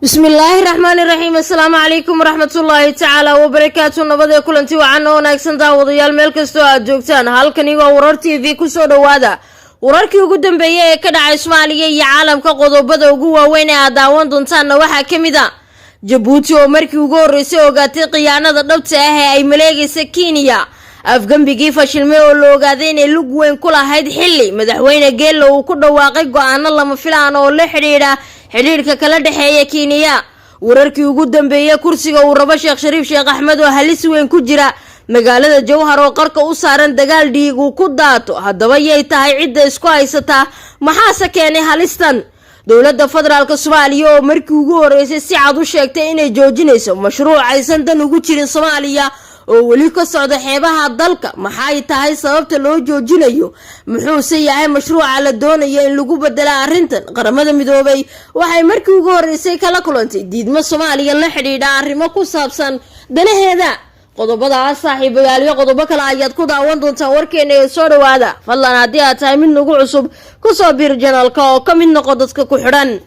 Bismillaahi raxmaani raxiim. Assalaamu calaykum waraxmatullaahi tacaala wabarakaatu. Nabadee, kulanti wacan oo wanaagsan, daawadayaal, meel kastoo aad joogtaan. Halkani waa Warar TV. Kusoo dhowaada wararkii ugu dambeeyay ee ka dhacay Soomaaliya iyo caalamka. Qodobada ugu waaweyn ee aad daawan doontaanna waxaa ka mid a Jabuuti oo markii ugu horreysay ogaatay khiyaanada dhabta ah ee ay maleegaysa Kenya, afgembigii fashilmay oo la ogaaday inay lug weyn ku lahayd, xilli Madaxweyne Geelle uu ku dhawaaqay go-aano lama filaan oo la xidhiidha xidhiidhka kala dhexeeya Kenya, wararkii ugu dambeeyay kursiga uu rabo Sheekh Shariif Sheekh Axmed oo halis weyn ku jira, magaalada Jowhar oo qarka u saaran dagaal dhiig uu ku daato. Haddaba yay tahay cidda isku haysataa? Maxaase keenay halistan? Dowladda Federaalka Soomaaliya oo markii ugu horreysay si cad u sheegtay inay joojinayso mashruuc aysan dan ugu jirin Soomaaliya oo weli ka socda xeebaha dalka. Maxay tahay sababta loo joojinayo? Muxuuse yahay mashruuca la doonayo in lagu bedela arrintan? Qaramada Midoobay waxay markii ugu horreysay kala kulantay diidmo Soomaaliya la xidhiidha arrimo ku saabsan danaheeda. Qodobadaas, saaxiibayaalyo, qodobo kale ayaad ku daawan doontaan warkeena ee soo dhawaada. Fadlan, haddii aad tahay mid nagu cusub, kusoo biir channelka oo ka mid noqo dadka ku xidhan.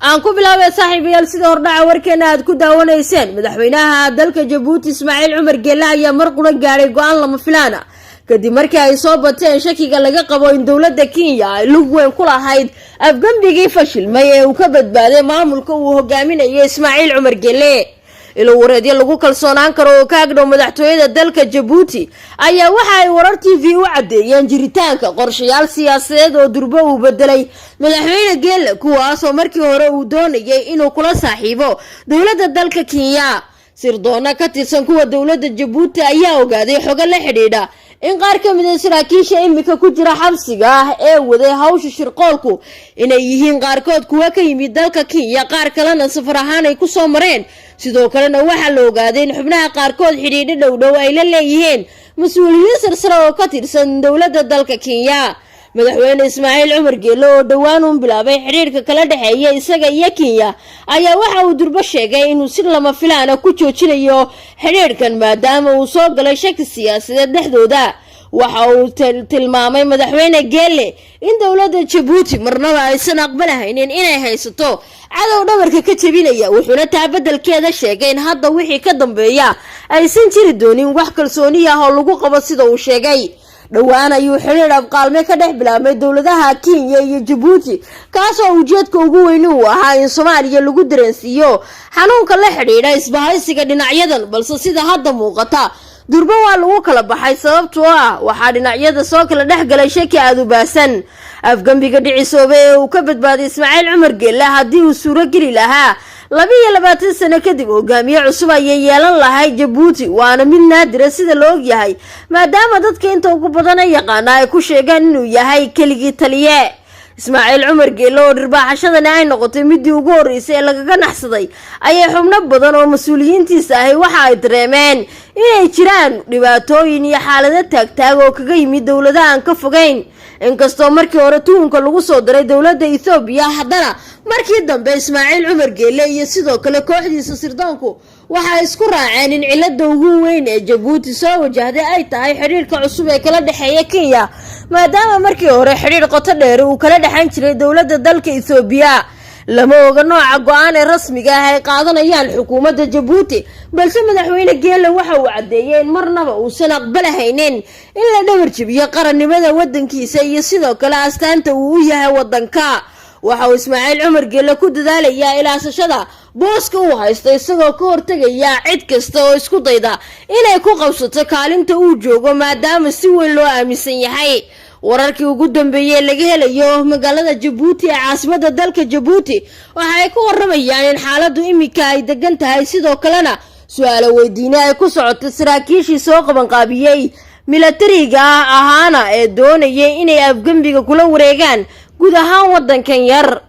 Aan ku bilaabay, saaxiibayaal, sida hordhaca warkeena aad ku daawanayseen, madaxweynaha dalka Jabuuti Ismaaciil Cumar Geelle ayaa mar qura gaadhay go-aan lama filaana kadib markii ay soo bateen shakiga laga qabo in dowladda Kenya ay lug weyn ku lahayd afgembigii fashilmay ee uu ka badbaaday maamulka uu hogaaminayo Ismaaciil Cumar Geelle. Ilo wareedyo lagu kalsoonaan karo oo ka agdhow madaxtooyada dalka Jabuuti ayaa waxa ay Warar TV u caddeeyeen jiritaanka qorshayaal siyaasadeed oo durbo uu bedelay Madaxweyne Geelle, kuwaasoo markii hore uu doonayay inuu kula saaxiibo dowladda dalka Kenya. Sirdoona ka tirsan kuwa dowladda Jabuuti ayaa ogaaday xogo la xidhiidha in qaar ka mid a saraakiisha imika ku jira xabsiga ah ee waday hawsha shirqoolku inay yihiin qaarkood kuwa ka yimid dalka Kenya, qaar kalena safar ahaan ay kusoo mareen. Sidoo kalena waxaa la ogaaday in xubnaha qaarkood xidhiidho dhowdhow ay la leeyihiin mas-uuliyiin sarsare oo ka tirsan dowladda dalka Kenya. Madaxweyne Ismaaciil Cumar Geelle oo dhowaan uun bilaabay xidhiidhka kala dhexeeya isaga iyo Kenya ayaa waxa uu durbo sheegay inuu si lama filaana ku joojinayo xidhiidhkan, maadaama uu soo galay shaki siyaasadeed dhexdooda. Waxa uu tilmaamay Madaxweyne Geelle in dowladda Jabuuti marnaba aysan aqbalahaynin inay haysato cadow dhabarka ka jebinaya, wuxuuna taa beddelkeeda sheegay in hadda wixii ka dambeeya aysan jiri doonin wax kalsooni ah oo lagu qabo. Sida uu sheegay, dhowaan ayuu xidhiidh afqaalme ka dhex bilaabmay dowladaha Kenya iyo Jabuuti, kaasoo ujeedka ugu weyni uu ahaa in Soomaaliya lagu dareensiiyo xanuunka la xidhiidha isbahaysiga dhinacyadan. Balse sida hadda muuqata, durbo waa lagu kala baxay, sababtoo ah waxaa dhinacyada soo kala dhex galay shaki aada u baahsan. Afgembiga dhicisoobay ee uu ka badbaaday Ismaaciil Cumar Geelle haddii uu suuro geli lahaa, 22 sano kadib hogaamiye cusub ayay yeelan lahayd Jabuuti, waana mid naadira sida la ogyahay, maadaama dadka inta ugu badan ee yaqaana ay ku sheegaan inuu yahay keligii taliye. Ismaaciil Cumar Geelle oo dhirbaaxashadani ay noqotay midii ugu horreysay ee lagaga naxsaday ayay xubno badan oo mas-uuliyiintiisa ahi waxa ay dareemeen inay jiraan dhibaatooyin iyo xaalado taagtaag oo kaga yimid dowladaha aan ka fogeyn. Inkastoo markii hore tuhunka lagu soo diray dowladda Ethoobiya, haddana markii dambe Ismaaciil Cumar Geelle iyo sidoo kale kooxdiisa sirdoonku waxay isku raaceen in cilada ugu weyn ee Jabuuti soo wajahday ay tahay xidhiidhka cusub ee kala dhexeeya Kenya, maadaama markii hore xidhiidh qoto dheer uu kala dhexan jiray dowladda dalka Ethoobiya. Lama oga nooca go-aan ee rasmiga ah ay qaadanayaan xukuumadda Jabuuti, balse Madaxweyne Geelle waxa uu caddeeyay in marnaba uusan aqbalahaynin in la dhabar jebiyo qarannimada wadankiisa iyo sidoo kale astaanta uu u yahay wadanka. Waxa uu Ismaaciil Cumar Geelle ku dadaalayaa ilaasashada booska uu haysto, isagoo ka hortegaya cid kasta oo isku dayda inay ku qabsato kaalinta uu joogo, maadaama si weyn loo aaminsan yahay. Wararkii ugu dambeeyey laga helayo magaalada Jabuuti ee caasimada dalka Jabuuti waxa ay ku waramayaan in xaaladu imika ay degan tahay, sidoo kalena su-aalo weydiine ay ku socotay saraakiishii soo qabanqaabiyey milatariga ahaana ee doonayay inay afgembiga kula wareegaan guud ahaan wadankan yar.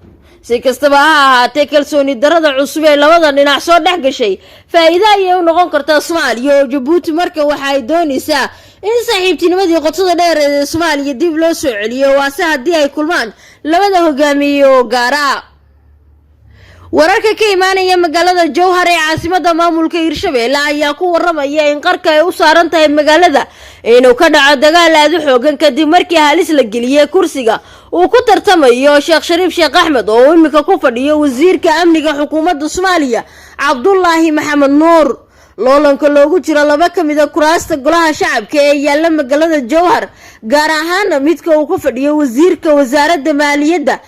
Si kastaba ha ahaatee, kalsooni darada cusub ee labada dhinac soo dhex gashay faa'iido ayay u noqon kartaa Soomaaliya, oo Jabuuti marka waxa ay doonaysaa in saaxiibtinimadii qotada dheereed ee Soomaaliya dib loo soo celiyo, waase haddii ay kulmaan labada hogaamiye oo gaara. Wararka ka imaanaya magaalada Jowhar ee caasimada maamulka Hirshabeelle ayaa ku waramaya in qarka ay u saaran tahay magaalada inuu ka dhaco dagaal aada u xoogan, kadib markii halis la geliyey kursiga uu ku tartamayo Sheekh Shariif Sheekh Axmed oo uu imika ku fadhiyo wasiirka amniga xukuumadda Soomaaliya, Cabdulaahi Maxamed Nuur. Loolanka loogu jiro laba ka mid a kuraasta golaha shacabka ee yaalla magaalada Jowhar, gaar ahaana midka uu ku fadhiyo wasiirka wasaaradda maaliyadda,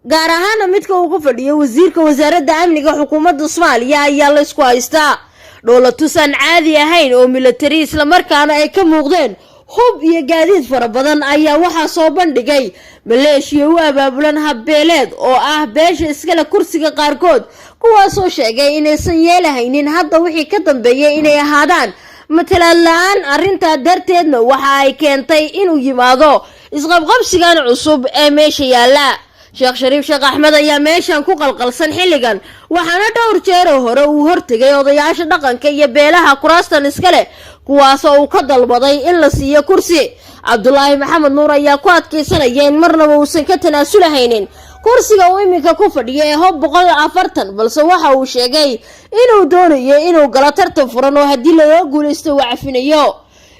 gaar ahaana midka uu ku fadhiyo wasiirka wasaaradda amniga xukuumadda Soomaaliya, ayaa la isku haystaa. Dhoolatus aan caadi ahayn oo militari, islamarkaana ay ka muuqdeen hub iyo gaadiid fara badan, ayaa waxaa soo bandhigay maleeshiya u abaabulan habbeeleed oo ah beesha iskale kursiga qaarkood, kuwaasoo sheegay inaysan yeelahaynin hadda wixii ka dambeeyay inay ahaadaan matalaad la-aan. Arrintaa darteedna waxa ay keentay inuu yimaado isqabqabsigan cusub ee meesha yaalla. Sheekh Shariif Sheekh Axmed ayaa meeshan ku qalqalsan xilligan, waxaana dhowr jeeroo hore uu hortegay odayaasha dhaqanka iyo beelaha kuraastan iskale, kuwaasoo uu ka dalbaday in la siiyo kursi. Cabdulaahi Maxamed Nuur ayaa ku adkaysanaya in marnaba uusan ka tanaasulahaynin kursiga uu iminka ku fadhiyo ee Hob 140, balse waxa uu sheegay inuu doonayo inuu galo tartan furan oo haddii lagaga guulaysto uu cafinayo.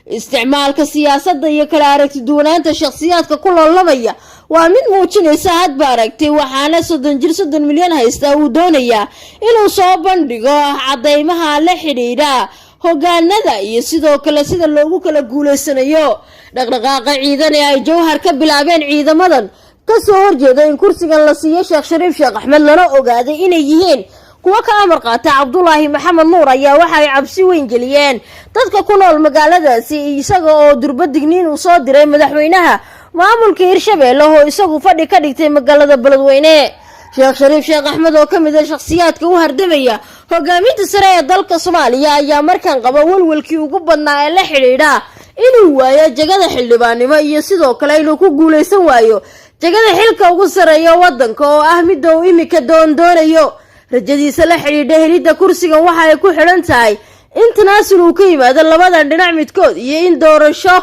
Isticmaalka siyaasadda iyo kala aragti duwanaanta shakhsiyaadka ku loolamaya waa mid muujinaysa hadba aragtay, waxaana 30 jir 30 milyan haysta uu doonayaa inuu soo bandhigo cadeymaha la xidhiidha hogaanada iyo sidoo kale sida loogu kala guuleysanayo. Dhaqdhaqaaqa ciidan ee ay Jowhar ka bilaabeen ciidamadan kasoo horjeeda in kursigan la siiyo Sheekh Shariif Sheekh Axmed, lana ogaaday inay yihiin kuwo ka amar qaata Cabdulaahi Maxamed Nuur, ayaa waxa ay cabsi weyn geliyeen dadka ku nool magaaladaasi, isaga oo durba digniin uu soo diray madaxweynaha maamulka Hirshabeelle oo isagu fadhi ka dhigtay magaalada Beledweyne. Sheekh Shariif Sheekh Axmed oo ka mid a shakhsiyaadka u hardamaya hogaaminta sare ee dalka Soomaaliya ayaa markan qaba welwelkii ugu badnaa ee la xidhiidha inuu waayo jagada xildhibaannimo iyo sidoo kale inuu ku guulaysan waayo jagada xilka ugu sarreeya waddanka oo ah midda uu imika doondoonayo. Rajadiisa la xidhiidha helidda kursigan waxa ay ku xidhan tahay in tanaasul uu ka yimaado labadan dhinac midkood iyo in doorasho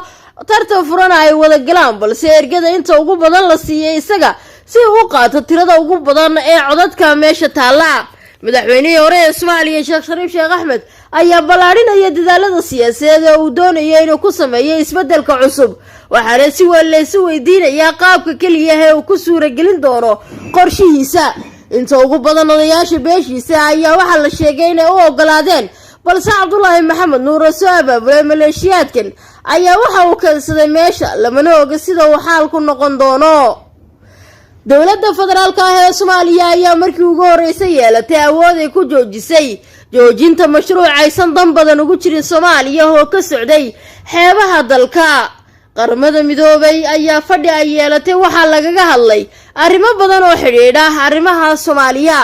tartan furana ay wada galaan, balse ergada inta ugu badan la siiyay isaga si uu u qaato tirada ugu badan ee codadka meesha taalla. Madaxweynihii hore ee Soomaaliya, Sheekh Shariif Sheekh Axmed, ayaa ballaadhinaya dadaalada siyaasadeed ee uu doonayo inuu ku sameeyo isbeddelka cusub, waxaana si weyn laysu weydiinayaa qaabka keliya ee uu ku suuragelin doono qorshihiisa. Inta ugu badan odayaasha beeshiisa ayaa waxaa la sheegay inay u ogolaadeen, balse Cabdulaahi Maxamed Nuur oo soo abaabulay maleeshiyaadkan ayaa waxa uu keensaday meesha, lamana oga sida uu xaalku noqon doono. Dowladda federaalka ah ee Soomaaliya ayaa markii ugu horreysay yeelatay awood ay ku joojisay joojinta mashruuc aysan dan badan ugu jirin Soomaaliya oo ka socday xeebaha dalka. Qaramada Midoobay ayaa fadhi ay yeelatay waxaa lagaga hadlay arrimo badan oo xidhiidha arrimaha Soomaaliya.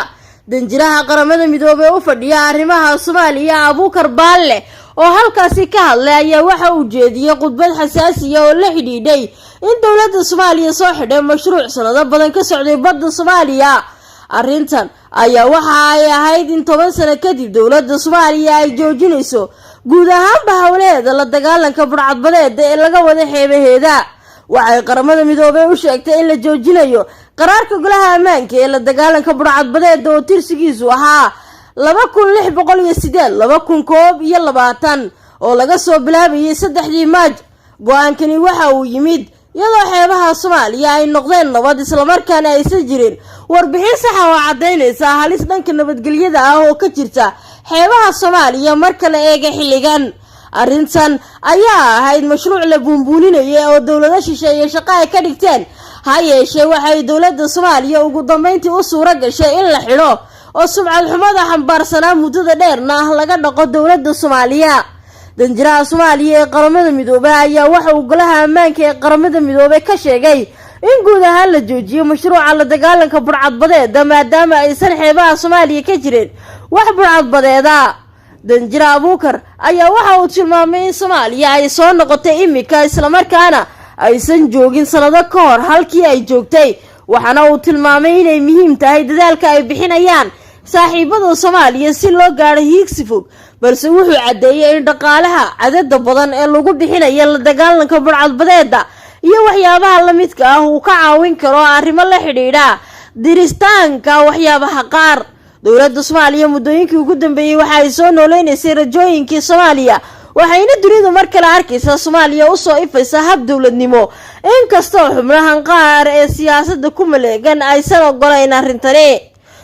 Danjiraha Qaramada Midoobey u fadhiya arrimaha Soomaaliya, Abuukar Baalle, oo halkaasi ka hadlay ayaa waxa uu jeediyey khudbad xasaasiya oo la xidhiidhay in dowladda Soomaaliya soo xidhay mashruuc sanado badan ka socday badda Soomaaliya. Arrintan ayaa waxa ay ahayd in 10 sano kadib dowladda Soomaaliya ay joojinayso guud ahaanba howlaheeda la dagaalanka budhcadbadeeda ee laga wada xeebaheeda. Waxay Qaramada Midoobey u sheegtay in la joojinayo qaraarka golaha ammaanka ee la dagaalanka budhcadbadeeda oo tirsigiisu ahaa 2608 2021 oo laga soo bilaabayay 3-dii Maaj. Go-aankani waxa uu yimid iyadoo xeebaha Soomaaliya ay noqdeen nabad, islamarkaana aysan jirin warbixin saxa oo caddaynaysa halis dhanka nabadgelyada ah oo ka jirta xeebaha Soomaaliya marka la eega xilligan. Arrintan ayaa ahayd mashruuc la buunbuuninaya oo dowlado shisheeye shaqo ay ka dhigteen. Ha yeeshee, waxay dowladda Soomaaliya ugu dambeyntii u suura gashay in la xidho oo sumcad xumada xambaarsanaa muddada dheerna ah laga dhaqo dowladda Soomaaliya. Danjiraha Soomaaliya ee Qaramada Midoobey ayaa waxa uu golaha ammaanka ee Qaramada Midoobey ka sheegay in guud ahaan la joojiyo mashruuca la dagaalanka burcadbadeeda, maadaama aysan xeebaha Soomaaliya ka jirin wax burcadbadeeda. Danjire Abuukar ayaa waxa uu tilmaamay in Soomaaliya ay soo noqotay imika, islamarkaana aysan joogin sanado ka hor halkii ay joogtay, waxaana uu tilmaamay inay muhiim tahay dadaalka ay bixinayaan saaxiibada Soomaaliya si loo gaadho hiigsi fog, balse wuxuu caddeeyay in dhaqaalaha cadada badan ee lagu bixinayo la dagaalanka burcadbadeeda iyo waxyaabaha lamidka ah uu ka caawin karo arrimo la xidhiidha diristaanka waxyaabaha qaar. Dowladda Soomaaliya muddooyinkii ugu dambeeyey waxa ay soo nooleynaysay rajooyinkii Soomaaliya, waxayna dunidu mar kale arkaysaa Soomaaliya usoo ifaysa hab dowladnimo, inkastoo xubnahan qaar ee siyaasadda ku maleegan aysan ogolayn arrintani.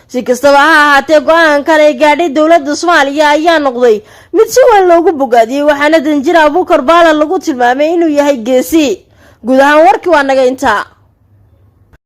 Si kastaba ha ahaatee, go-aankan ay gaadhay dowladda Soomaaliya ayaa noqday mid si weyn loogu bogaadiyey, waxaana danjir Abuukar Baala lagu tilmaamay inuu yahay geesi. Guud ahaan warkii waa naga intaa.